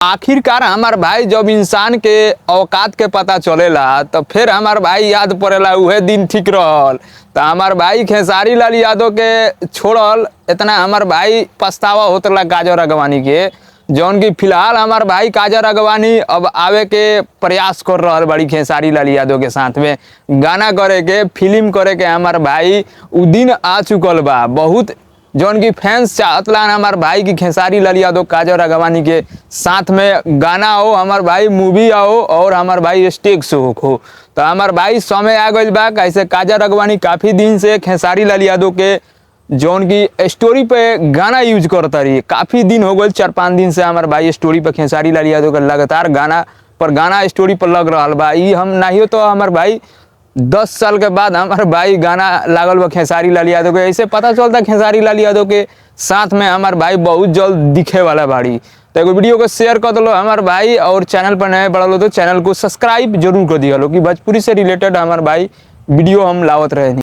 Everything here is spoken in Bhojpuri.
आखिरकार हमार भाई जब इंसान के औकात के पता चलेला तो फिर हमार भाई याद पड़ेला उहे दिन ठीक रहल। तो हमार भाई खेसारी लाल यादव के छोड़ल इतना हमार भाई पछतावा होतला काजल राघवानी के, जौन की फिलहाल हमार भाई काजल राघवानी अब आवे के प्रयास कर रहल बड़ी खेसारी लाल यादव के साथ में गाना करे के, फिल्म करे के। हमार भाई उ दिन आ चुकल बा। बहुत जौन की फैंस चाहतला हमार भाई की खेसारी लाल यादव काजल राघवानी के साथ में गाना हो, हमार भाई मूवी आओ और हमार भाई स्टेज शो हो। तो हमार भाई समय आ गइल बा कैसे काजल राघवानी काफ़ी दिन से खेसारी लाल यादव के जौन की स्टोरी पे गाना यूज करता रही। काफ़ी दिन हो गए, 4-5 दिन से हमार भाई स्टोरी पे खेसारी लाल यादव के लगातार गाना पर गाना स्टोरी पर लग रहा बा। ई हम नहीं तो हमार भाई 10 साल के बाद हमार भाई गाना लागल बा खेसारी लाल यादव के। ऐसे पता चलता खेसारी लाल यादव के साथ में हमार भाई बहुत जल्द दिखे वाला बाड़ी। तो एगो वीडियो को शेयर कर दलो हमार भाई, और चैनल पर नए बढ़ल हो तो चैनल को सब्सक्राइब जरूर कर दिया लो कि भोजपुरी से रिलेटेड हमार भाई वीडियो हम लावत रहे।